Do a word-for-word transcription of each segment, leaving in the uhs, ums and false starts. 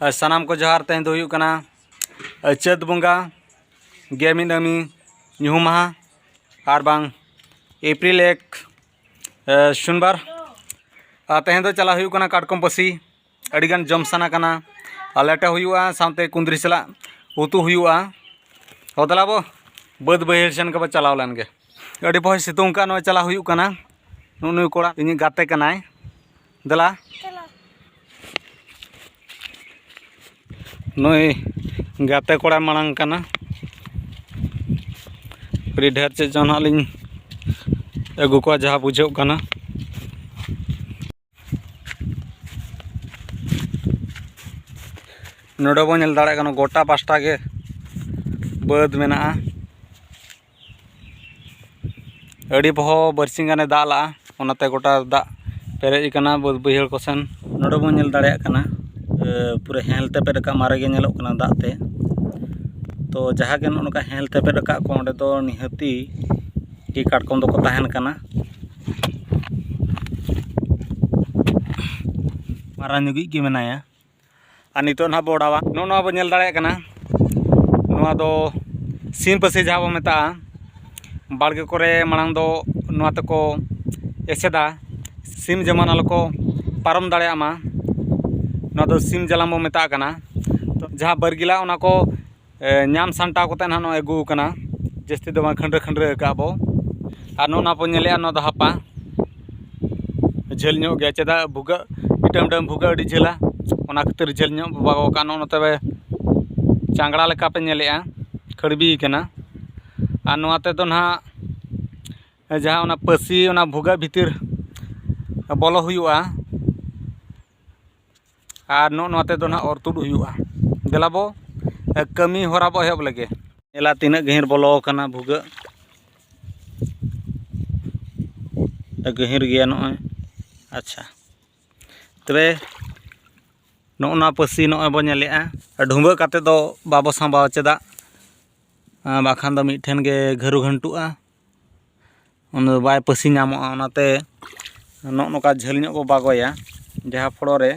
ᱥᱟᱱᱟᱢ ᱠᱚ ᱡᱚᱦᱟᱨ᱾ ᱛᱮᱦᱮᱧ ᱫᱚ ᱦᱩᱭᱩᱜ ᱠᱟᱱᱟ ᱪᱟᱹᱛ ᱵᱚᱸᱜᱟ ᱜᱮ ᱢᱤᱫ ᱱᱟᱹᱢᱤ ᱧᱩᱦᱩᱢ ᱢᱟᱦᱟ, ᱟᱨ ᱵᱟᱝ ᱮᱯᱨᱤᱞ ᱮᱠ, ᱥᱩᱱᱵᱟᱨ᱾ ᱟᱨ ᱛᱮᱦᱮᱧ ᱫᱚ ᱪᱟᱞᱟᱜ ᱦᱩᱭᱩᱜ ᱠᱟᱱᱟ ᱠᱟᱴᱠᱚᱢ ᱯᱟᱹᱥᱤ᱾ ᱟᱹᱰᱤᱜᱟᱱ ᱡᱚᱢ ᱥᱟᱱᱟ ᱠᱟᱱᱟ, ᱟᱨ ᱞᱮᱴᱚ ᱦᱩᱭᱩᱜᱼᱟ, ᱥᱟᱶᱛᱮ ᱠᱩᱸᱫᱽᱨᱤ ᱥᱟᱞᱟᱜ ᱩᱛᱩ ᱦᱩᱭᱩᱜᱼᱟ᱾ ᱦᱚ, ᱫᱮᱞᱟ ᱵᱚ, ᱵᱟᱹᱫᱽ ᱵᱟᱹᱭᱦᱟᱹᱲ ᱥᱮᱱ ᱜᱮᱵᱚ ᱪᱟᱞᱟᱣ ᱞᱮᱱ ᱜᱮ᱾ ᱟᱹᱰᱤ ᱵᱚᱦᱚᱭ ᱥᱤᱛᱩᱝ ᱠᱟᱜ, ᱱᱚᱜᱼᱚᱭ ᱪᱟᱞᱟᱜ ᱦᱩᱭᱩᱜ ᱠᱟᱱᱟ᱾ ᱱᱩᱜᱼᱩ ᱱᱩᱭ ᱠᱚᱲᱟ ᱤᱧᱤᱡ ᱜᱟᱛᱮ ᱠᱟᱱᱟᱭ, ᱫᱮᱞᱟ᱾ ᱱᱩᱭ ᱜᱟᱛᱮ ᱠᱚᱲᱟ ᱢᱟᱲᱟᱝ ᱠᱟᱱᱟ᱾ ᱟᱹᱰᱤ ᱰᱷᱮᱨ ᱪᱮᱫ ᱪᱚᱝ ᱱᱟᱦᱟᱜ ᱞᱤᱧ ᱟᱹᱜᱩ ᱠᱚᱣᱟ, ᱡᱟᱦᱟᱸ ᱵᱩᱡᱷᱟᱹᱜ ᱠᱟᱱᱟ᱾ ᱱᱚᱰᱮ ᱵᱚᱱ ᱧᱮᱞ ᱫᱟᱲᱮᱭᱟᱜ ᱠᱟᱱᱟ, ᱜᱚᱴᱟ ᱯᱟᱥᱴᱟ ᱜᱮ ᱵᱟᱹᱫᱽ ᱢᱮᱱᱟᱜᱼᱟ᱾ ᱟᱹᱰᱤ ᱵᱚᱦᱚ ᱵᱟᱹᱨᱥᱤᱧ ᱜᱟᱱᱮ ᱫᱟᱜ ᱞᱟᱜᱼᱟ, ᱚᱱᱟᱛᱮ ᱜᱚᱴᱟ ᱫᱟᱜ ᱯᱮᱨᱮᱡ ᱟᱠᱟᱱᱟ ᱵᱟᱹᱫᱽ ᱵᱟᱹᱭᱦᱟᱹᱲ ᱠᱚᱥᱮᱱ᱾ ᱱᱚᱰᱮ ᱵᱚᱱ ᱧᱮᱞ ᱫᱟᱲᱮᱭᱟᱜ ᱠᱟᱱᱟ, ᱮ, ᱯᱩᱨᱟᱹ ᱦᱮᱸᱞ ᱛᱮᱯᱮᱫ ᱟᱠᱟᱫ ᱢᱟᱨᱮ ᱜᱮ ᱧᱮᱞᱚᱜ ᱠᱟᱱᱟ ᱫᱟᱜ ᱛᱮ᱾ ᱛᱚ ᱡᱟᱦᱟᱸ ᱜᱮ ᱱᱚᱜᱼᱚ ᱱᱚᱝᱠᱟ ᱦᱮᱸᱞ ᱛᱮᱯᱮᱫ ᱟᱠᱟᱫ ᱠᱚ, ᱚᱸᱰᱮ ᱫᱚ ᱱᱤᱦᱟᱹᱛᱤ ᱜᱮ ᱠᱟᱴᱠᱚᱢ ᱫᱚᱠᱚ ᱛᱟᱦᱮᱱ ᱠᱟᱱᱟ᱾ ᱢᱟᱨᱟᱝ ᱧᱚᱜᱤᱡ ᱜᱮ ᱢᱮᱱᱟᱭᱟ᱾ ᱟᱨ ᱱᱤᱛᱚᱜ ᱱᱟᱦᱟᱜ ᱵᱚ ᱚᱰᱟᱣᱟ᱾ ᱱᱚᱜᱼᱚ ᱱᱚᱣᱟ ᱵᱚ ᱧᱮᱞ ᱫᱟᱲᱮᱭᱟᱜ ᱠᱟᱱᱟ, ᱱᱚᱣᱟ ᱫᱚ ᱥᱤᱢ ᱯᱟᱹᱥᱤ ᱡᱟᱦᱟᱸ ᱵᱚ ᱢᱮᱛᱟᱜᱼᱟ᱾ ᱵᱟᱲᱜᱮ ᱠᱚᱨᱮ ᱢᱟᱲᱟᱝ ᱫᱚ ᱱᱚᱣᱟ ᱛᱮᱠᱚ ᱮᱥᱮᱫᱟ, ᱥᱤᱢ ᱡᱮᱢᱚᱱ ᱟᱞᱚ ᱠᱚ ᱯᱟᱨᱚᱢ ᱫᱟᱲᱮᱭᱟᱜ ᱢᱟ᱾ ᱱᱚᱣᱟ ᱫᱚ ᱥᱤᱢ ᱡᱟᱞᱟᱢ ᱵᱚ ᱢᱮᱛᱟᱜ ᱠᱟᱱᱟ᱾ ᱛᱚ ᱡᱟᱦᱟᱸ ᱵᱟᱨᱜᱤᱞᱟ, ᱚᱱᱟ ᱠᱚ ᱮ, ᱧᱟᱢ ᱥᱟᱢᱴᱟᱣ ᱠᱟᱛᱮ ᱱᱟᱦᱟᱜ ᱱᱚᱜᱼᱚᱭ ᱟᱹᱜᱩ ᱟᱠᱟᱱᱟ᱾ ᱡᱟᱹᱥᱛᱤ ᱫᱚ ᱵᱟᱝ, ᱠᱷᱟᱹᱱᱰᱨᱟᱹ ᱠᱷᱟᱹᱱᱰᱨᱟᱹ ᱟᱠᱟᱫ ᱵᱚ᱾ ᱟᱨ ᱱᱚᱜᱼᱚ ᱱᱚᱣᱟ ᱵᱚ ᱧᱮᱞᱮᱜᱼᱟ, ᱱᱚᱣᱟ ᱫᱚ ᱦᱟᱯᱟ ᱡᱷᱟᱹᱞ ᱧᱚᱜ ᱜᱮᱭᱟ, ᱪᱮᱫᱟᱜ ᱵᱷᱩᱜᱟᱹᱜ, ᱤᱴᱟᱹᱢ ᱰᱟᱹᱢ ᱵᱷᱩᱜᱟᱹᱜ ᱟᱹᱰᱤ ᱡᱷᱟᱹᱞᱟ, ᱚᱱᱟ ᱠᱷᱟᱹᱛᱤᱨ ᱡᱷᱟᱹᱞ ᱧᱚᱜ ᱵᱚ ᱵᱟᱜᱟᱣ ᱟᱠᱟᱫ᱾ ᱱᱚᱜᱼᱚ ᱱᱚᱛᱮ ᱪᱟᱝᱜᱲᱟ ᱞᱮᱠᱟ ᱯᱮ ᱧᱮᱞᱮᱜᱼᱟ, ᱠᱷᱟᱹᱲᱵᱤ ᱟᱠᱟᱱᱟ᱾ ᱟᱨ ᱱᱚᱣᱟ ᱛᱮᱫᱚ ᱱᱟᱦᱟᱜ ᱡᱟᱦᱟᱸ ᱚᱱᱟ ᱯᱟᱹᱥᱤ, ᱚᱱᱟ ᱵᱷᱩᱜᱟᱹᱜ ᱵᱷᱤᱛᱤᱨ ᱵᱚᱞᱚ ᱦᱩᱭᱩᱜᱼᱟ᱾ ᱟᱨ ᱱᱚᱜᱼᱚ ᱱᱚᱣᱟ ᱛᱮᱫᱚ ᱱᱟᱦᱟᱜ ᱚᱨ ᱛᱩᱫ ᱦᱩᱭᱩᱜᱼᱟ᱾ ᱫᱮᱞᱟ ᱵᱚ, ᱮ, ᱠᱟᱹᱢᱤ ᱦᱚᱨᱟ ᱵᱚ ᱮᱦᱚᱵ ᱞᱮᱜᱮ᱾ ᱧᱮᱞᱟ ᱛᱤᱱᱟᱹᱜ ᱜᱟᱹᱦᱤᱨ ᱵᱚᱞᱚ ᱟᱠᱟᱱᱟ ᱵᱷᱩᱜᱟᱹᱜ᱾ ᱮ, ᱜᱟᱹᱦᱤᱨ ᱜᱮᱭᱟ ᱱᱚᱜᱼᱚᱭ᱾ ᱟᱪᱪᱷᱟ, ᱛᱚᱵᱮ ᱱᱚᱜᱼᱚ ᱱᱚᱣᱟ ᱯᱟᱹᱥᱤ ᱱᱚᱜᱼᱚᱭ ᱵᱚ ᱧᱮᱞᱮᱜᱼᱟ, ᱰᱷᱩᱸᱵᱟᱹᱜ ᱠᱟᱛᱮ ᱫᱚ ᱵᱟᱵᱚ ᱥᱟᱸᱵᱟᱣᱟ, ᱪᱮᱫᱟᱜ? ᱟ, ᱵᱟᱠᱷᱟᱱ ᱫᱚ ᱢᱤᱫ ᱴᱷᱮᱱ ᱜᱮ ᱜᱷᱟᱹᱨᱩ ᱜᱷᱟᱹᱱᱴᱩᱜᱼᱟ, ᱩᱱ ᱫᱚ ᱵᱟᱭ ᱯᱟᱹᱥᱤ ᱧᱟᱢᱚᱜᱼᱟ᱾ ᱚᱱᱟᱛᱮ ᱱᱚᱜᱼᱚ ᱱᱚᱝᱠᱟ ᱡᱷᱟᱹᱞ ᱧᱚᱜ ᱵᱚ ᱵᱟᱜᱚᱭᱟ, ᱡᱟᱦᱟᱸ ᱯᱷᱚᱲᱚ ᱨᱮ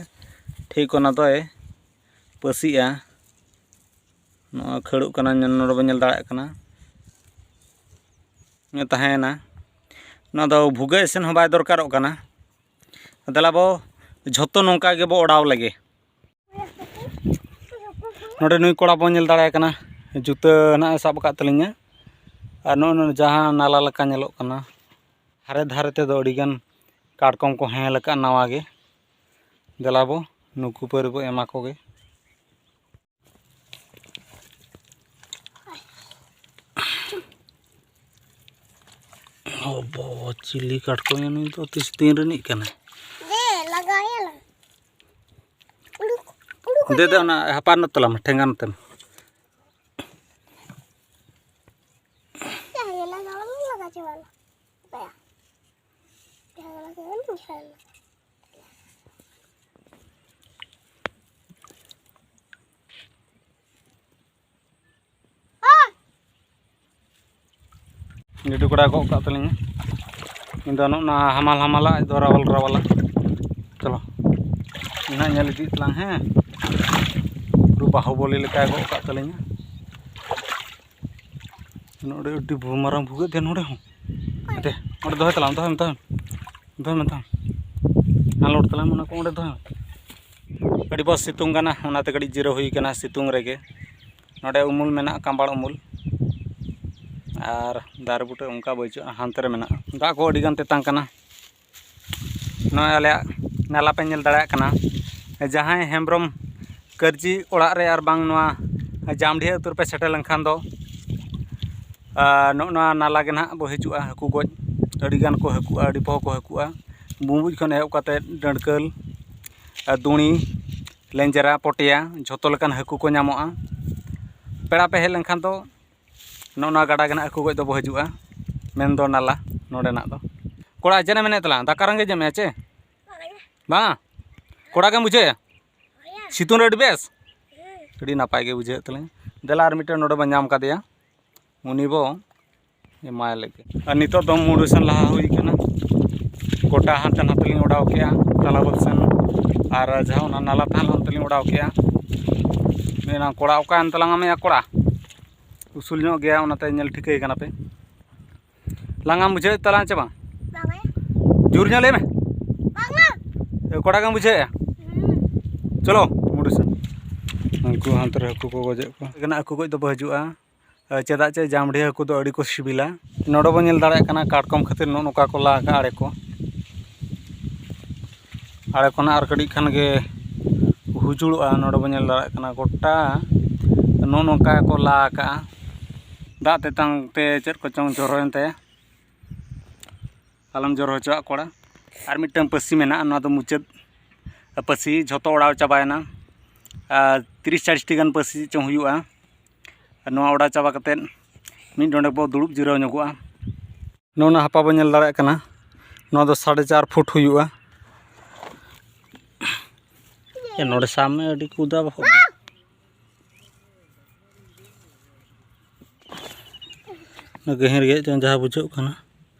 ᱴᱷᱤᱠ ᱚᱱᱟ ᱫᱚᱭ ᱯᱟᱹᱥᱤᱜᱼᱟ᱾ ᱱᱚᱣᱟ ᱠᱷᱟᱹᱲᱚᱜ ᱠᱟᱱᱟ, ᱧᱮᱞ, ᱱᱚᱰᱮ ᱵᱚᱱ ᱧᱮᱞ ᱫᱟᱲᱮᱭᱟᱜ ᱠᱟᱱᱟ᱾ ᱱᱚᱣᱟ ᱛᱟᱦᱮᱸᱭᱮᱱᱟ᱾ ᱱᱚᱣᱟ ᱫᱚ ᱵᱷᱩᱜᱟᱹᱜ ᱮᱥᱮᱱ ᱦᱚᱸ ᱵᱟᱭ ᱫᱚᱨᱠᱟᱨᱚᱜ ᱠᱟᱱᱟ᱾ ᱫᱮᱞᱟ ᱵᱚ, ᱡᱷᱚᱛᱚ ᱱᱚᱝᱠᱟ ᱜᱮᱵᱚ ᱚᱲᱟᱣ ᱞᱮᱜᱮ᱾ ᱱᱚᱰᱮ ᱱᱩᱭ ᱠᱚᱲᱟ ᱵᱚᱱ ᱧᱮᱞ ᱫᱟᱲᱮᱭᱟᱭ ᱠᱟᱱᱟ, ᱡᱩᱛᱟᱹ ᱱᱟᱜ ᱮ ᱥᱟᱵ ᱟᱠᱟᱫ ᱛᱟᱹᱞᱤᱧᱟ᱾ ᱟᱨ ᱱᱚᱜᱼᱚ ᱱᱚᱰᱮ ᱡᱟᱦᱟᱸ ᱱᱟᱞᱟ ᱞᱮᱠᱟ ᱧᱮᱞᱚᱜ ᱠᱟᱱᱟ, ᱫᱷᱟᱨᱮ ᱫᱷᱟᱨᱮ ᱛᱮᱫᱚ ᱟᱹᱰᱤᱜᱟᱱ ᱠᱟᱴᱠᱚᱢ ᱠᱚ ᱦᱮᱸ ᱟᱠᱟᱫ ᱱᱟᱣᱟ ᱜᱮ᱾ ᱫᱮᱞᱟ ᱵᱚ, ᱱᱩᱠᱩ ᱯᱟᱹᱣᱨᱟᱹ ᱵᱚ ᱮᱢᱟ ᱠᱚᱜᱮ᱾ ᱚᱵᱚ, ᱪᱤᱞᱤ ᱠᱟᱴᱠᱚᱢ ᱭᱟ ᱱᱩᱭ ᱫᱚ, ᱛᱤᱥ ᱫᱤᱱ ᱨᱤᱱᱤᱡ ᱠᱟᱱᱟᱭ? ᱫᱮ, ᱞᱟᱜᱟᱭᱟᱞᱟᱝ᱾ ᱩᱰᱩᱠ, ᱩᱰᱩᱠ ᱫᱮ, ᱫᱮ, ᱚᱱᱟ ᱦᱟᱯᱟ ᱱᱚᱛᱮ ᱛᱟᱞᱟᱝ ᱢᱮ, ᱴᱷᱮᱸᱜᱟ ᱱᱚᱛᱮ ᱢᱮ᱾ ᱡᱟᱦᱟᱸᱭ ᱜᱮ ᱞᱟᱜᱟᱣᱟᱞᱟᱝ, ᱞᱟᱜᱟ ᱪᱟᱵᱟᱭᱟᱞᱟᱝ᱾ ᱵᱟᱭᱟ᱾ ᱡᱟᱦᱟᱸᱭ ᱜᱮ ᱞᱟᱜᱟᱣᱟᱞᱟᱝ, ᱡᱟᱦᱟᱸᱭ ᱞᱟᱜᱟ᱾ ᱞᱟᱹᱴᱩ ᱠᱚᱲᱟ ᱜᱚᱜ ᱠᱟᱜ ᱛᱟᱹᱞᱤᱧᱟ᱾ ᱤᱧ ᱫᱚ ᱱᱚᱜᱼᱚ ᱱᱟ ᱦᱟᱢᱟᱞ ᱦᱟᱢᱟᱞᱟᱜ, ᱟᱡ ᱫᱚ ᱨᱟᱣᱟᱞ ᱨᱟᱣᱟᱞᱟᱜ᱾ ᱪᱚᱞᱚ, ᱤᱧ ᱦᱟᱸᱜ ᱧᱮᱞ ᱤᱫᱤᱭᱮᱫ ᱛᱟᱞᱟᱝ, ᱦᱮᱸ᱾ ᱯᱩᱨᱟᱹ ᱵᱟᱦᱩᱵᱚᱞᱤ ᱞᱮᱠᱟᱭ ᱜᱚᱜ ᱠᱟᱜ ᱛᱟᱹᱞᱤᱧᱟ᱾ ᱱᱚᱰᱮ ᱟᱹᱰᱤ ᱵᱩ-, ᱢᱟᱨᱟᱝ ᱵᱷᱩᱜᱟᱹᱜ ᱜᱮ ᱱᱚᱰᱮ ᱦᱚᱸ᱾ ᱦᱟᱱᱛᱮ, ᱚᱸᱰᱮ ᱫᱚᱦᱚᱭ ᱛᱟᱞᱟᱝ, ᱫᱚᱦᱚᱭ ᱢᱮ, ᱫᱚᱦᱚᱭ ᱢᱮ᱾ ᱫᱚᱦᱚᱭ ᱢᱮ, ᱫᱚᱦᱚᱭ ᱢᱮ᱾ ᱟᱱᱞᱳᱰ ᱛᱟᱞᱟᱝ ᱢᱮ ᱚᱱᱟ ᱠᱚ, ᱚᱸᱰᱮ ᱫᱚᱦᱚᱭ ᱢᱮ᱾ ᱟᱹᱰᱤ ᱵᱚᱥ ᱥᱤᱛᱩᱝ ᱠᱟᱱᱟ, ᱚᱱᱟᱛᱮ ᱠᱟᱹᱴᱤᱡ ᱡᱤᱨᱟᱹᱣ ᱦᱩᱭ ᱠᱟᱱᱟ ᱥᱤᱛᱩᱝ ᱨᱮᱜᱮ᱾ ᱱᱚᱰᱮ ᱩᱢᱩᱞ ᱢᱮᱱᱟᱜᱼᱟ, ᱠᱟᱢᱵᱟᱲ ᱩᱢᱩᱞ, ᱟᱨ ᱫᱟᱨᱮ ᱵᱩᱴᱟᱹ ᱚᱱᱠᱟ ᱵᱟᱹᱪᱩᱜᱼᱟ, ᱦᱟᱱᱛᱮ ᱨᱮ ᱢᱮᱱᱟᱜᱼᱟ᱾ ᱫᱟᱜ ᱠᱚ ᱟᱹᱰᱤ ᱜᱟᱱ ᱛᱮᱛᱟᱝ ᱠᱟᱱᱟ᱾ ᱱᱚᱜᱼᱚᱭ ᱟᱞᱮᱭᱟᱜ ᱱᱟᱞᱟ ᱯᱮ ᱧᱮᱞ ᱫᱟᱲᱮᱭᱟᱜ ᱠᱟᱱᱟ᱾ ᱡᱟᱦᱟᱸᱭ ᱦᱮᱢᱵᱨᱚᱢ ᱠᱟᱹᱨᱡᱤ ᱚᱲᱟᱜ ᱨᱮ ᱟᱨ ᱵᱟᱝ ᱱᱚᱣᱟ ᱡᱟᱢᱰᱤᱦᱟᱹ ᱟᱹᱛᱩ ᱨᱮᱯᱮ ᱥᱮᱴᱮᱨ ᱞᱮᱱᱠᱷᱟᱱ ᱫᱚ, ᱟᱨ ᱱᱚᱜᱼᱚ ᱱᱚᱣᱟ ᱱᱟᱞᱟ ᱜᱮ ᱱᱟᱦᱟᱜ ᱵᱚ ᱦᱤᱡᱩᱜᱼᱟ᱾ ᱦᱟᱹᱠᱩ ᱜᱚᱡ ᱟᱹᱰᱤ ᱜᱟᱱ ᱠᱚ ᱦᱟᱹᱠᱩᱜᱼᱟ, ᱟᱹᱰᱤ ᱯᱚᱦᱚ ᱠᱚ ᱦᱟᱹᱠᱩᱜᱼᱟ᱾ ᱵᱩᱸᱵᱩᱡ ᱠᱷᱚᱱ ᱮᱦᱚᱵ ᱠᱟᱛᱮ ᱰᱟᱹᱲᱠᱟᱹᱞ, ᱟᱨ ᱫᱩᱬᱤ, ᱞᱮᱸᱡᱮᱨᱟ, ᱯᱚᱴᱮᱭᱟ, ᱡᱷᱚᱛᱚ ᱞᱮᱠᱟᱱ ᱦᱟᱹᱠᱩ ᱠᱚ ᱧᱟᱢᱚᱜᱼᱟ᱾ ᱯᱮᱲᱟ ᱯᱮ ᱦᱮᱡ ᱞᱮᱱᱠᱷᱟᱱ ᱫᱚ ᱱᱚᱜᱼᱚ ᱱᱚᱣᱟ ᱜᱟᱰᱟ ᱜᱮ ᱱᱟᱦᱟᱜ ᱦᱟᱹᱠᱩ ᱜᱚᱡ ᱫᱚᱵᱚ ᱦᱤᱡᱩᱜᱼᱟ, ᱢᱮᱱᱫᱚ ᱱᱟᱞᱟ ᱱᱚᱰᱮᱱᱟᱜ ᱫᱚ᱾ ᱠᱚᱲᱟ, ᱪᱮᱫ ᱮᱢ ᱢᱮᱱᱮᱫ ᱛᱟᱞᱟᱝ? ᱫᱟᱠᱟ ᱨᱮᱸᱜᱮᱡ ᱮᱫ ᱢᱮᱭᱟ ᱪᱮ? ᱵᱟᱝᱟ? ᱠᱚᱲᱟ ᱜᱮᱢ ᱵᱩᱡᱷᱟᱹᱣᱮᱫᱼᱟ? ᱥᱤᱛᱩᱝ ᱨᱮ ᱟᱹᱰᱤ ᱵᱮᱥ? ᱟᱹᱰᱤ ᱱᱟᱯᱟᱭ ᱜᱮ ᱵᱩᱡᱷᱟᱹᱣᱮᱫ ᱛᱟᱞᱟᱝᱟ᱾ ᱫᱮᱞᱟ, ᱟᱨ ᱢᱤᱫᱴᱮᱱ ᱱᱚᱰᱮ ᱵᱚᱱ ᱧᱟᱢ ᱠᱟᱫᱮᱭᱟ, ᱩᱱᱤ ᱵᱚ ᱮᱢᱟᱭ ᱞᱮᱜᱮ᱾ ᱟᱨ ᱱᱤᱛᱚᱜ ᱫᱚ ᱢᱩᱰᱩ ᱥᱮᱱ ᱞᱟᱦᱟ ᱦᱩᱭ ᱠᱟᱱᱟ᱾ ᱜᱚᱴᱟ ᱦᱟᱱᱛᱮ ᱱᱟᱛᱮ ᱞᱤᱧ ᱚᱰᱟᱣ ᱠᱮᱜᱼᱟ, ᱛᱟᱞᱟ ᱵᱟᱹᱫᱽ ᱥᱮᱱ, ᱟᱨ ᱡᱟᱦᱟᱸ ᱚᱱᱟ ᱱᱟᱞᱟ ᱛᱟᱦᱮᱸ ᱞᱮᱱᱟ, ᱚᱱᱛᱮ ᱞᱤᱧ ᱚᱰᱟᱣ ᱠᱮᱜᱼᱟ᱾ ᱢᱮᱱᱟ ᱠᱚᱲᱟ, ᱚᱠᱟᱭᱮᱱ ᱛᱟᱞᱟᱝᱟ ᱢᱮᱭᱟ ᱠᱚᱲᱟ? ᱩᱥᱩᱞ ᱧᱚᱜ ᱜᱮᱭᱟ, ᱚᱱᱟᱛᱮ ᱧᱮᱞ ᱴᱷᱤᱠᱟᱹᱭ ᱠᱟᱱᱟ ᱯᱮ᱾ ᱞᱟᱸᱜᱟᱢ ᱵᱩᱡᱷᱟᱹᱣᱮᱫ ᱛᱟᱞᱟᱝ ᱪᱮ ᱵᱟᱝ? ᱵᱟᱝᱟ᱾ ᱡᱳᱨ ᱧᱚᱜ ᱞᱟᱹᱭ ᱢᱮ᱾ ᱵᱟᱝᱟ᱾ ᱮ, ᱠᱚᱲᱟ ᱜᱮᱢ ᱵᱩᱡᱷᱟᱹᱣᱮᱫᱼᱟ? ᱦᱩᱸ᱾ ᱪᱚᱞᱚ, ᱢᱩᱰᱩ ᱥᱮᱱ᱾ ᱩᱱᱠᱩ ᱦᱟᱱᱛᱮ ᱨᱮ ᱦᱟᱹᱠᱩ ᱠᱚ ᱜᱚᱡᱮᱫ ᱠᱚᱣᱟ᱾ ᱮᱠᱷᱮᱱ ᱦᱟᱹᱠᱩ ᱜᱚᱡ ᱫᱚ ᱵᱟᱹ ᱦᱤᱡᱩᱜᱼᱟ᱾ ᱮ, ᱪᱮᱫᱟᱜ ᱪᱮ ᱡᱟᱢᱵᱽᱲᱤ ᱦᱟᱹᱠᱩ ᱫᱚ ᱟᱹᱰᱤ ᱠᱚ ᱥᱤᱵᱤᱞᱟ᱾ ᱱᱚᱰᱮ ᱵᱚᱱ ᱧᱮᱞ ᱫᱟᱲᱮᱭᱟᱜ ᱠᱟᱱᱟ, ᱠᱟᱴᱠᱚᱢ ᱠᱷᱟᱹᱛᱤᱨ ᱱᱚᱜᱼᱚ ᱱᱚᱝᱠᱟ ᱠᱚ ᱞᱟ ᱟᱠᱟᱫᱼᱟ ᱟᱲᱮ ᱠᱚ᱾ ᱟᱲᱮ ᱠᱷᱚᱱᱟᱜ ᱟᱨ ᱠᱟᱹᱴᱤᱡ ᱠᱷᱟᱱ ᱜᱮ ᱦᱩᱡᱩᱲᱚᱜᱼᱟ᱾ ᱱᱚᱰᱮ ᱵᱚᱱ ᱧᱮᱞ ᱫᱟᱲᱮᱭᱟᱜ ᱠᱟᱱᱟ, ᱜᱚᱴᱟ ᱱᱚᱜᱼᱚ ᱱᱚᱝᱠᱟ ᱠᱚ ᱞᱟ ᱟᱠᱟᱫᱼᱟ᱾ ᱫᱟᱜ ᱛᱮᱛᱟᱝ ᱛᱮ ᱪᱮᱫ ᱠᱚᱪᱚᱝ ᱡᱚᱨᱚᱭᱮᱱ ᱛᱟᱭᱟ᱾ ᱟᱞᱚᱢ ᱡᱚᱨᱚ ᱦᱚᱪᱚᱣᱟᱜ ᱠᱚᱲᱟ᱾ ᱟᱨ ᱢᱤᱫᱴᱟᱝ ᱯᱟᱹᱥᱤ ᱢᱮᱱᱟᱜᱼᱟ, ᱱᱚᱣᱟ ᱫᱚ ᱢᱩᱪᱟᱹᱫ ᱯᱟᱹᱥᱤ, ᱡᱷᱚᱛᱚ ᱚᱲᱟᱣ ᱪᱟᱵᱟᱭᱮᱱᱟ᱾ ᱟᱨ ᱛᱤᱨᱤᱥ ᱪᱟᱞᱤᱥ ᱴᱤ ᱜᱟᱱ ᱯᱟᱹᱥᱤ ᱪᱚᱝ ᱦᱩᱭᱩᱜᱼᱟ᱾ ᱟᱨ ᱱᱚᱣᱟ ᱚᱲᱟᱣ ᱪᱟᱵᱟ ᱠᱟᱛᱮᱫ ᱢᱤᱫ ᱰᱚᱸᱰᱮᱠ ᱵᱚ ᱫᱩᱲᱩᱵ ᱡᱤᱨᱟᱹᱣ ᱧᱚᱜᱚᱜᱼᱟ᱾ ᱱᱚᱜᱼᱚ ᱱᱟ ᱦᱟᱯᱟ ᱵᱚ ᱧᱮᱞ ᱫᱟᱲᱮᱭᱟᱜ ᱠᱟᱱᱟ, ᱱᱚᱣᱟ ᱫᱚ ᱥᱟᱲᱮ ᱪᱟᱨ ᱯᱷᱩᱴ ᱦᱩᱭᱩᱜᱼᱟ᱾ ᱮ, ᱱᱚᱰᱮ ᱥᱟᱵ ᱢᱮ, ᱟᱹᱰᱤ ᱠᱩᱫᱟ ᱵᱚᱦᱚᱜ ᱫᱚ᱾ ᱚᱱᱟ ᱜᱟᱹᱦᱤᱨ ᱜᱮ ᱪᱚᱝ ᱡᱟᱦᱟᱸ ᱵᱩᱡᱷᱟᱹᱜ ᱠᱟᱱᱟ᱾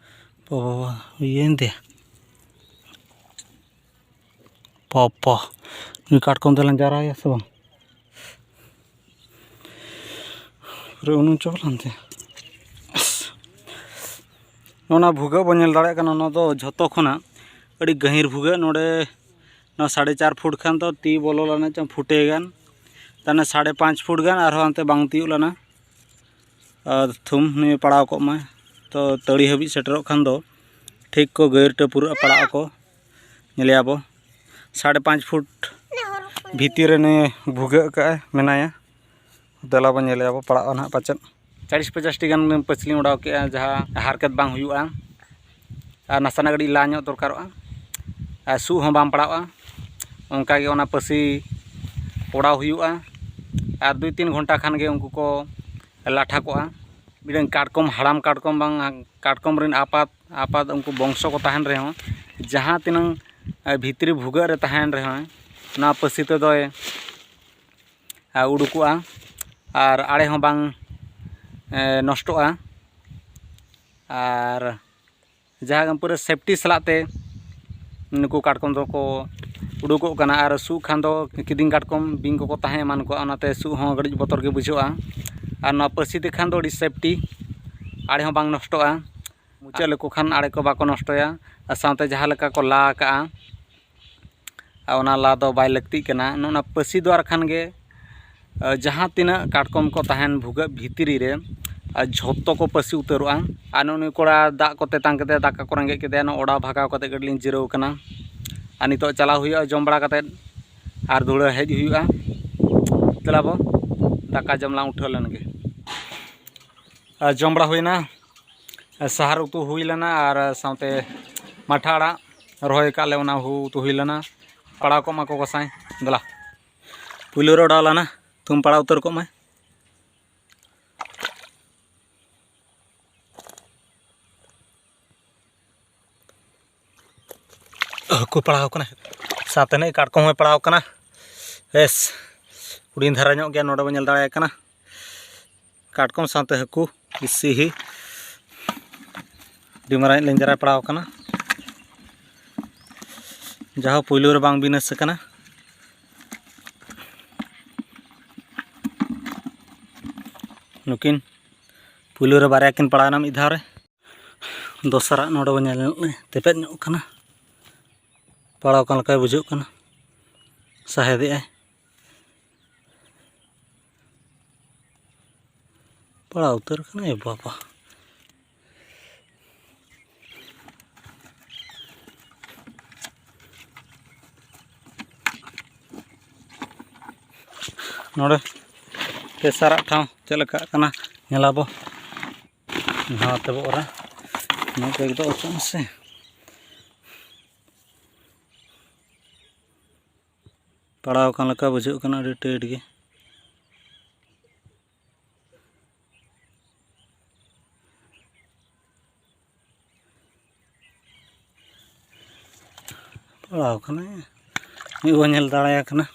ᱵᱟᱵᱟ, ᱤᱭᱟᱹᱭᱮᱱ ᱛᱟᱭᱟ᱾ ᱯᱟᱯᱟ, ᱱᱩᱭ ᱠᱟᱴᱠᱚᱢ ᱛᱮᱞᱟᱝ ᱡᱟᱣᱨᱟᱭᱟ ᱥᱮ ᱵᱟᱝ? ᱯᱩᱨᱟᱹ ᱩᱱᱩᱢ ᱪᱟᱵᱟ ᱞᱮᱱ ᱛᱟᱭᱟ᱾ ᱱᱚᱜᱼᱚ ᱱᱟ ᱵᱷᱩᱜᱟᱹᱜ ᱵᱚᱱ ᱧᱮᱞ ᱫᱟᱲᱮᱭᱟᱜ ᱠᱟᱱᱟ, ᱱᱚᱣᱟ ᱫᱚ ᱡᱷᱚᱛᱚ ᱠᱷᱚᱱᱟᱜ ᱟᱹᱰᱤ ᱜᱟᱹᱦᱤᱨ ᱵᱷᱩᱜᱟᱹᱜ᱾ ᱱᱚᱰᱮ ᱱᱚᱣᱟ ᱥᱟᱲᱮ ᱪᱟᱨ ᱯᱷᱩᱴ ᱠᱷᱟᱱ ᱫᱚ ᱛᱤ ᱵᱚᱞᱚ ᱞᱮᱱᱟ ᱪᱚᱝ ᱯᱷᱩᱴᱮ ᱜᱟᱱ, ᱛᱟᱦᱚᱞᱮ ᱥᱟᱲᱮ ᱯᱟᱸᱪ ᱯᱷᱩᱴ ᱜᱟᱱ ᱟᱨᱦᱚᱸ ᱦᱟᱱᱛᱮ ᱵᱟᱝ ᱛᱤᱭᱳᱜ ᱞᱮᱱᱟ᱾ ᱟᱨ ᱛᱷᱩᱢ ᱱᱩᱭ ᱯᱟᱲᱟᱣ ᱠᱚᱜ ᱢᱟᱭ᱾ ᱛᱚ ᱛᱟᱹᱲᱤ ᱦᱟᱹᱵᱤᱡ ᱥᱮᱴᱮᱨᱚᱜ ᱠᱷᱟᱱ ᱫᱚ ᱴᱷᱤᱠ ᱠᱚ ᱜᱟᱹᱭ ᱴᱟᱹᱯᱩᱨᱟᱹᱜᱼᱟ, ᱯᱟᱲᱟᱜ ᱟᱠᱚ, ᱧᱮᱞᱮᱭᱟ ᱵᱚ᱾ ᱥᱟᱲᱮ ᱯᱟᱸᱪ ᱯᱷᱩᱴ ᱵᱷᱤᱛᱤᱨ ᱨᱮ ᱱᱩᱭ ᱵᱷᱩᱜᱟᱹᱜ ᱠᱟᱜᱼᱟᱭ, ᱢᱮᱱᱟᱭᱟ᱾ ᱫᱮᱞᱟ ᱵᱚ ᱧᱮᱞᱮᱭᱟ ᱵᱚ, ᱯᱟᱲᱟᱜᱼᱟ ᱱᱟᱦᱟᱜ ᱯᱟᱪᱮᱫ᱾ ᱪᱟᱞᱤᱥ ᱯᱚᱪᱟᱥ ᱴᱤ ᱜᱟᱱ ᱯᱟᱹᱪᱷᱞᱤᱧ ᱚᱰᱟᱣ ᱠᱮᱜᱼᱟ, ᱡᱟᱦᱟᱸ ᱦᱟᱨᱠᱮᱛ ᱵᱟᱝ ᱦᱩᱭᱩᱜᱼᱟ᱾ ᱟᱨ ᱱᱟᱥᱮᱱᱟᱜ ᱠᱟᱹᱴᱤᱡ ᱞᱟ ᱧᱚᱜ ᱫᱚᱨᱠᱟᱨᱚᱜᱼᱟ, ᱟᱨ ᱥᱩᱜ ᱦᱚᱸ ᱵᱟᱝ ᱯᱟᱲᱟᱜᱼᱟ᱾ ᱚᱱᱠᱟᱜᱮ ᱚᱱᱟ ᱯᱟᱹᱥᱤ ᱚᱰᱟᱣ ᱦᱩᱭᱩᱜᱼᱟ᱾ ᱟᱨ ᱫᱩᱭ ᱛᱤᱱ ᱜᱷᱚᱱᱴᱟ ᱠᱷᱟᱱ ᱜᱮ ᱩᱱᱠᱩ ᱠᱚ ᱞᱟᱴᱷᱟ ᱠᱚᱜᱼᱟ᱾ ᱢᱤᱫᱴᱟᱝ ᱠᱟᱴᱠᱚᱢ, ᱦᱟᱲᱟᱢ ᱠᱟᱴᱠᱚᱢ ᱵᱟᱝ, ᱠᱟᱴᱠᱚᱢ ᱨᱮᱱ ᱟᱯᱟᱛ ᱟᱯᱟᱛ ᱩᱱᱠᱩ ᱵᱚᱝᱥᱚ ᱠᱚ ᱛᱟᱦᱮᱱ ᱨᱮᱦᱚᱸ, ᱡᱟᱦᱟᱸ ᱛᱤᱱᱟᱹᱝ ᱵᱷᱤᱛᱨᱤ ᱵᱷᱩᱜᱟᱹᱜ ᱨᱮ ᱛᱟᱦᱮᱱ ᱨᱮᱦᱚᱸ, ᱱᱚᱣᱟ ᱯᱟᱹᱥᱤ ᱛᱮᱫᱚᱭ ᱩᱰᱩᱠᱚᱜᱼᱟ ᱟᱨ ᱟᱲᱮ ᱦᱚᱸ ᱵᱟᱝ ᱱᱚᱥᱴᱚᱜᱼᱟ᱾ ᱟᱨ ᱡᱟᱦᱟᱸ ᱯᱩᱨᱟᱹ ᱥᱮᱯᱴᱤ ᱥᱟᱞᱟᱜ ᱛᱮ ᱱᱩᱠᱩ ᱠᱟᱴᱠᱚᱢ ᱫᱚᱠᱚ ᱩᱰᱩᱠᱚᱜ ᱠᱟᱱᱟ᱾ ᱟᱨ ᱥᱩᱜ ᱠᱷᱟᱱ ᱫᱚ ᱠᱤᱫᱤᱧ ᱠᱟᱴᱠᱚᱢ ᱵᱤᱧ ᱠᱚᱠᱚ ᱛᱟᱦᱮᱸ ᱮᱢᱟᱱ ᱠᱚᱜᱼᱟ, ᱚᱱᱟᱛᱮ ᱥᱩᱜ ᱦᱚᱸ ᱠᱟᱹᱴᱤᱡ ᱵᱚᱛᱚᱨ ᱜᱮ ᱵᱩᱡᱷᱟᱹᱜᱼᱟ᱾ ᱟᱨ ᱱᱚᱣᱟ ᱯᱟᱹᱥᱤ ᱛᱮᱠᱷᱟᱱ ᱫᱚ ᱟᱹᱰᱤ ᱥᱮᱯᱴᱤ, ᱟᱲᱮ ᱦᱚᱸ ᱵᱟᱝ ᱱᱚᱥᱴᱚᱜᱼᱟ᱾ ᱢᱩᱪᱟᱹᱫ ᱞᱮᱠᱚ ᱠᱷᱟᱱ ᱟᱲᱮ ᱠᱚ ᱵᱟᱠᱚ ᱱᱚᱥᱴᱚᱭᱟ᱾ ᱟᱨ ᱥᱟᱶᱛᱮ ᱡᱟᱦᱟᱸ ᱞᱮᱠᱟ ᱠᱚ ᱞᱟ ᱟᱠᱟᱜᱼᱟ, ᱟᱨ ᱚᱱᱟ ᱞᱟ ᱫᱚ ᱵᱟᱭ ᱞᱟᱹᱠᱛᱤᱜ ᱠᱟᱱᱟ᱾ ᱱᱚᱜᱼᱚ ᱱᱟ ᱯᱟᱹᱥᱤ ᱫᱚ ᱟᱨ ᱠᱷᱟᱱ ᱜᱮ ᱟᱨ ᱡᱟᱦᱟᱸ ᱛᱤᱱᱟᱹᱜ ᱠᱟᱴᱠᱚᱢ ᱠᱚ ᱛᱟᱦᱮᱱ ᱵᱷᱩᱜᱟᱹᱜ ᱵᱷᱤᱛᱨᱤ ᱨᱮ, ᱟᱨ ᱡᱷᱚᱛᱚ ᱠᱚ ᱯᱟᱹᱥᱤ ᱩᱛᱟᱹᱨᱚᱜᱼᱟ᱾ ᱟᱨ ᱱᱩᱜᱼᱩ ᱱᱩᱭ ᱠᱚᱲᱟ ᱫᱟᱜ ᱠᱚ ᱛᱮᱛᱟᱝ ᱠᱮᱫᱮᱭᱟ, ᱫᱟᱠᱟ ᱠᱚ ᱨᱮᱸᱜᱮᱡ ᱠᱮᱫᱮᱭᱟ, ᱱᱚᱣᱟ ᱚᱲᱟᱜ ᱵᱷᱟᱜᱟᱣ ᱠᱟᱛᱮ ᱠᱟᱹᱴᱤᱡ ᱞᱤᱧ ᱡᱤᱨᱟᱹᱣ ᱠᱟᱱᱟ᱾ ᱟᱨ ᱱᱤᱛᱚᱜ ᱪᱟᱞᱟᱣ ᱦᱩᱭᱩᱜᱼᱟ ᱡᱚᱢ ᱵᱟᱲᱟ ᱠᱟᱛᱮ, ᱟᱨ ᱫᱷᱩᱲᱟᱹ ᱦᱮᱡ ᱦᱩᱭᱩᱜᱼᱟ᱾ ᱫᱮᱞᱟ ᱵᱚ, ᱫᱟᱠᱟ ᱡᱚᱢ ᱞᱟᱝ ᱩᱴᱷᱟᱹᱣ ᱞᱮᱱ ᱜᱮ᱾ ᱟᱨ ᱡᱚᱢ ᱵᱟᱲᱟ ᱦᱩᱭᱱᱟ, ᱟᱨ ᱥᱟᱦᱟᱨ ᱩᱛᱩ ᱦᱩᱭ ᱞᱮᱱᱟ, ᱟᱨ ᱥᱟᱶᱛᱮ ᱢᱟᱴᱷᱟ ᱟᱲᱟᱜ ᱨᱚᱦᱚᱭ ᱟᱠᱟᱫ ᱞᱮ, ᱚᱱᱟ ᱦᱩ ᱩᱛᱩ ᱦᱩᱭ ᱞᱮᱱᱟ᱾ ᱯᱟᱲᱟᱣ ᱠᱚᱜ ᱢᱟ ᱠᱚ ᱜᱚᱸᱥᱟᱭ, ᱫᱮᱞᱟ᱾ ᱯᱩᱭᱞᱩ ᱨᱮ ᱚᱰᱟᱣ ᱞᱮᱱᱟ, ᱛᱷᱩᱢ ᱯᱟᱲᱟᱣ ᱩᱛᱟᱹᱨ ᱠᱚᱜ ᱢᱮ᱾ ᱦᱟᱹᱠᱩ ᱯᱟᱲᱟᱣ ᱠᱟᱱᱟ, ᱥᱟᱶᱛᱮ ᱱᱤᱡ ᱠᱟᱴᱠᱚᱢ ᱦᱚᱸᱭ ᱯᱟᱲᱟᱣ ᱠᱟᱱᱟ᱾ ᱵᱮᱥ, ᱦᱩᱰᱤᱧ ᱫᱷᱟᱨᱟ ᱧᱚᱜ ᱜᱮᱭᱟ, ᱱᱚᱰᱮ ᱵᱚᱱ ᱧᱮᱞ ᱫᱟᱲᱮᱭᱟᱭ ᱠᱟᱱᱟ᱾ ᱠᱟᱴᱠᱚᱢ ᱥᱟᱶᱛᱮ ᱦᱟᱹᱠᱩ, ᱤᱥᱤ ᱦᱤ᱾ ᱟᱹᱰᱤ ᱢᱟᱨᱟᱝ ᱞᱮᱧᱡᱮᱨᱟᱭ ᱯᱟᱲᱟᱣ ᱠᱟᱱᱟ, ᱡᱟᱦᱳ ᱯᱩᱭᱞᱩ ᱨᱮ ᱵᱟᱝ ᱵᱤᱱᱟᱹᱥ ᱟᱠᱟᱱᱟ᱾ ᱱᱩᱠᱤᱱ ᱯᱩᱭᱞᱩ ᱨᱮ ᱵᱟᱨᱭᱟ ᱠᱤᱱ ᱯᱟᱲᱟᱣᱮᱱᱟ ᱢᱤᱫ ᱫᱷᱟᱣ ᱨᱮ᱾ ᱫᱚᱥᱟᱨᱟᱜ ᱱᱚᱰᱮ ᱵᱚᱱ ᱧᱮᱞ ᱧᱚᱜ ᱞᱮ, ᱛᱮᱯᱮᱫ ᱧᱚᱜ ᱠᱟᱱᱟ, ᱯᱟᱲᱟᱣ ᱟᱠᱟᱱ ᱞᱮᱠᱟᱭ ᱵᱩᱡᱷᱟᱹᱜ ᱠᱟᱱᱟ, ᱥᱟᱦᱮᱫᱮᱜᱼᱟᱭ᱾ ᱯᱟᱲᱟᱣ ᱩᱛᱟᱹᱨ ᱠᱟᱱᱟᱭ ᱵᱟᱵᱟ᱾ ᱱᱚᱰᱮ ᱛᱮᱥᱟᱨᱟᱜ ᱴᱷᱟᱶ ᱪᱮᱫ ᱞᱮᱠᱟᱜ ᱠᱟᱱᱟ ᱧᱮᱞᱟᱵᱚ᱾ ᱱᱚᱣᱟ ᱛᱮᱵᱚ ᱚᱨᱟ, ᱱᱚᱣᱟ ᱠᱚ ᱮᱠᱫᱚᱢ ᱚᱪᱚᱜ ᱢᱮᱥᱮ᱾ ᱯᱟᱲᱟᱣ ᱟᱠᱟᱱ ᱞᱮᱠᱟ ᱵᱩᱡᱷᱟᱹᱜ ᱠᱟᱱᱟ, ᱟᱹᱰᱤ ᱴᱟᱭᱤᱴ ᱜᱮ᱾ ᱯᱟᱲᱟᱣ ᱠᱟᱱᱟᱭ, ᱢᱤᱫ ᱵᱚᱱ ᱧᱮᱞ ᱫᱟᱲᱮᱭᱟᱭ ᱠᱟᱱᱟ᱾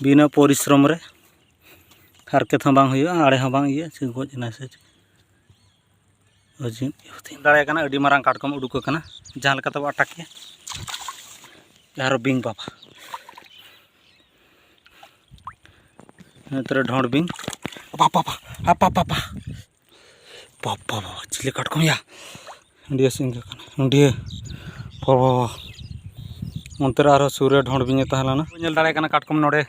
ᱵᱤᱱᱟᱹ ᱯᱚᱨᱤᱥᱨᱚᱢ ᱨᱮ, ᱦᱟᱨᱠᱮᱛ ᱦᱚᱸ ᱵᱟᱝ ᱦᱩᱭᱩᱜᱼᱟ, ᱟᱲᱮ ᱦᱚᱸ ᱵᱟᱝ ᱤᱭᱟᱹ, ᱪᱮᱫ ᱜᱚᱡ ᱮᱱᱟᱭ ᱥᱮ ᱪᱮᱫ? ᱫᱟᱲᱮᱭᱟᱜ ᱠᱟᱱᱟ, ᱟᱹᱰᱤ ᱢᱟᱨᱟᱝ ᱠᱟᱴᱠᱚᱢ ᱩᱰᱩᱠ ᱟᱠᱟᱱᱟ, ᱡᱟᱦᱟᱸ ᱞᱮᱠᱟ ᱛᱮᱵᱚ ᱟᱴᱟᱠᱮᱭᱟ᱾ ᱟᱨᱚ ᱵᱤᱧ ᱵᱟᱵᱟ᱾ ᱱᱚᱛᱮ ᱨᱮ ᱰᱷᱚᱸᱰ ᱵᱤᱧ᱾ ᱵᱟᱵᱟ, ᱵᱟᱵᱟ, ᱵᱟᱵᱟ, ᱵᱟᱵᱟ᱾ ᱵᱟᱵᱟ, ᱵᱟᱵᱟ, ᱪᱤᱞᱤ ᱠᱟᱴᱠᱚᱢ ᱭᱟ? ᱦᱟᱹᱰᱭᱟᱹ ᱥᱤᱝᱜᱟᱹ ᱠᱟᱱᱟ᱾ ᱦᱟᱹᱰᱭᱟᱹ᱾ ᱵᱟᱵᱟ, ᱵᱟᱵᱟ᱾ ᱚᱱᱛᱮ ᱨᱮ ᱟᱨᱦᱚᱸ ᱥᱩᱨ ᱨᱮ ᱰᱷᱚᱸᱰ ᱵᱤᱧ ᱮ ᱛᱟᱦᱮᱸ ᱞᱮᱱᱟ᱾ ᱧᱮᱞ ᱫᱟᱲᱮᱭᱟᱜ ᱠᱟᱱᱟ ᱠᱟᱴᱠᱚᱢ ᱱᱚᱰᱮ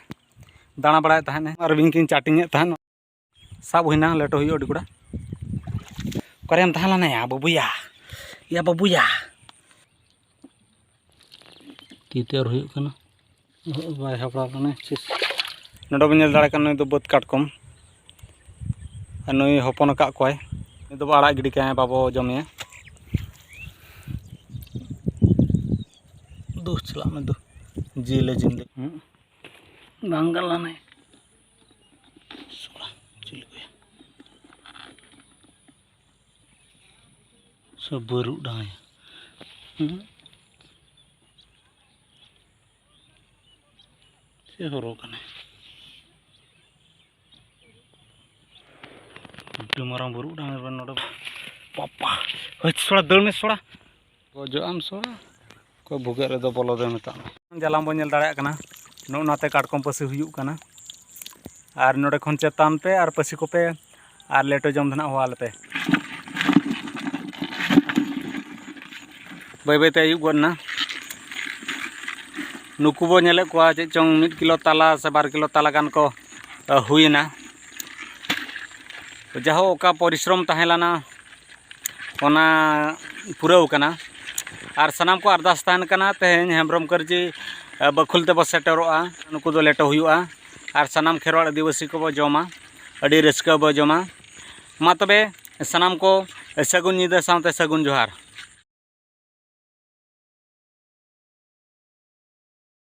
ᱫᱟᱬᱟ ᱵᱟᱲᱟᱭᱮᱫ ᱛᱟᱦᱮᱸᱫ ᱮ᱾ ᱟᱨ ᱵᱤᱧ ᱠᱤᱱ chatting ᱮᱫ ᱛᱟᱦᱮᱸᱫ᱾ ᱥᱟᱵ ᱦᱩᱭᱱᱟ, ᱞᱮᱴᱚ ᱦᱩᱭᱩᱜᱼᱟ ᱟᱹᱰᱤ ᱠᱚᱲᱟ᱾ ᱚᱠᱟᱨᱮᱢ ᱛᱟᱦᱮᱸ ᱞᱮᱱᱟ ᱭᱟ ᱵᱟᱹᱵᱩᱭᱟ? ᱭᱟ ᱵᱟᱹᱵᱩᱭᱟ᱾ ᱛᱤ ᱛᱮ ᱟᱨ ᱦᱩᱭᱩᱜ ᱠᱟᱱᱟ᱾ ᱵᱟᱭ ᱦᱟᱯᱲᱟᱣ ᱠᱟᱱᱟ᱾ ᱪᱤᱥ᱾ ᱱᱚᱰᱮ ᱵᱚᱱ ᱧᱮᱞ ᱫᱟᱲᱮᱭᱟᱜ ᱠᱟᱱᱟ, ᱱᱩᱭ ᱫᱚ ᱵᱟᱹᱫᱽ ᱠᱟᱴᱠᱚᱢ᱾ ᱟᱨ ᱱᱩᱭ ᱦᱚᱯᱚᱱ ᱟᱠᱟᱫ ᱠᱚᱣᱟᱭ᱾ ᱱᱩᱭ ᱫᱚᱵᱚ ᱟᱲᱟᱜ ᱜᱤᱰᱤ ᱠᱟᱭᱟ, ᱵᱟᱵᱚ ᱡᱚᱢᱮᱭᱟ᱾ ᱫᱩ, ᱪᱟᱞᱟᱜ ᱢᱮ ᱫᱩ᱾ ᱡᱤᱞᱮ ᱡᱤᱞ᱾ ᱦᱩᱸ᱾ ᱵᱟᱝ ᱜᱟᱞᱟᱱᱟᱭ᱾ ᱥᱚᱲᱟ, ᱪᱤᱞᱤ ᱠᱚᱭᱟ? ᱥᱮ ᱵᱟᱹᱨᱩᱜ ᱰᱟᱝ ᱭᱟ? ᱦᱩᱸ? ᱥᱮ ᱦᱚᱨᱚ ᱠᱟᱱᱟᱭ? ᱟᱹᱰᱤ ᱢᱟᱨᱟᱝ ᱵᱟᱹᱨᱩᱜ ᱰᱟᱝ ᱨᱮ ᱱᱚᱰᱮ᱾ ᱵᱟᱯᱟ! ᱦᱟᱹᱪ ᱥᱚᱲᱟ, ᱫᱟᱹᱲ ᱢᱮ ᱥᱚᱲᱟ᱾ ᱜᱚᱡᱚᱜ ᱟᱢ ᱥᱚᱲᱟ᱾ ᱚᱠᱚᱭ ᱵᱷᱩᱜᱟᱹᱜ ᱨᱮᱫᱚ ᱵᱚᱞᱚ ᱫᱚᱭ ᱢᱮᱛᱟᱜ ᱢᱮ᱾ ᱡᱟᱞᱟᱢ ᱵᱚᱱ ᱧᱮᱞ ᱫᱟᱲᱮᱭᱟᱜ ᱠᱟᱱᱟ, ᱱᱚᱜᱼᱚ ᱱᱚᱛᱮ ᱠᱟᱴᱠᱚᱢ ᱯᱟᱹᱥᱤ ᱦᱩᱭᱩᱜ ᱠᱟᱱᱟ᱾ ᱟᱨ ᱱᱚᱰᱮ ᱠᱷᱚᱱ ᱪᱮᱛᱟᱱ ᱯᱮ ᱟᱨ ᱯᱟᱹᱥᱤ ᱠᱚᱯᱮ ᱟᱨ ᱞᱮᱴᱚ ᱡᱚᱢ ᱫᱚ ᱱᱟᱜ ᱦᱚᱦᱚ ᱟᱞᱮ ᱯᱮ᱾ ᱵᱟᱹᱭ ᱵᱟᱹᱭ ᱛᱮ ᱟᱹᱭᱩᱵ ᱜᱚᱫ ᱮᱱᱟ᱾ ᱱᱩᱠᱩ ᱵᱚ ᱧᱮᱞᱮᱫ ᱠᱚᱣᱟ ᱪᱮᱫ ᱪᱚᱝ ᱢᱤᱫ ᱠᱤᱞᱳ ᱛᱟᱞᱟ ᱥᱮ ᱵᱟᱨ ᱠᱤᱞᱳ ᱛᱟᱞᱟ ᱜᱟᱱ ᱠᱚ, ᱟ, ᱦᱩᱭᱮᱱᱟ᱾ ᱡᱟᱦᱳ, ᱚᱠᱟ ᱯᱚᱨᱤᱥᱨᱚᱢ ᱛᱟᱦᱮᱸ ᱞᱮᱱᱟ, ᱚᱱᱟ ᱯᱩᱨᱟᱹᱣ ᱠᱟᱱᱟ᱾ ᱟᱨ ᱥᱟᱱᱟᱢ ᱠᱚ ᱟᱨᱫᱟᱥ ᱛᱟᱦᱮᱱ ᱠᱟᱱᱟ, ᱛᱮᱦᱮᱧ ᱦᱮᱢᱵᱨᱚᱢ ᱠᱟᱹᱨᱡᱤ, ᱟ, ᱵᱟᱹᱠᱷᱩᱞ ᱛᱮᱵᱚ ᱥᱮᱴᱮᱨᱚᱜᱼᱟ᱾ ᱱᱩᱠᱩ ᱫᱚ ᱞᱮᱴᱚ ᱦᱩᱭᱩᱜᱼᱟ ᱟᱨ ᱥᱟᱱᱟᱢ ᱠᱷᱮᱨᱣᱟᱲ ᱟᱹᱫᱤᱵᱟᱹᱥᱤ ᱠᱚᱵᱚ ᱡᱚᱢᱟ, ᱟᱹᱰᱤ ᱨᱟᱹᱥᱠᱟᱹ ᱵᱚ ᱡᱚᱢᱟ᱾ ᱢᱟ ᱛᱚᱵᱮ ᱥᱟᱱᱟᱢ ᱠᱚ ᱥᱟᱹᱜᱩᱱ ᱧᱤᱫᱟᱹ ᱥᱟᱶᱛᱮ ᱥᱟᱹᱜᱩᱱ ᱡᱚᱦᱟᱨ᱾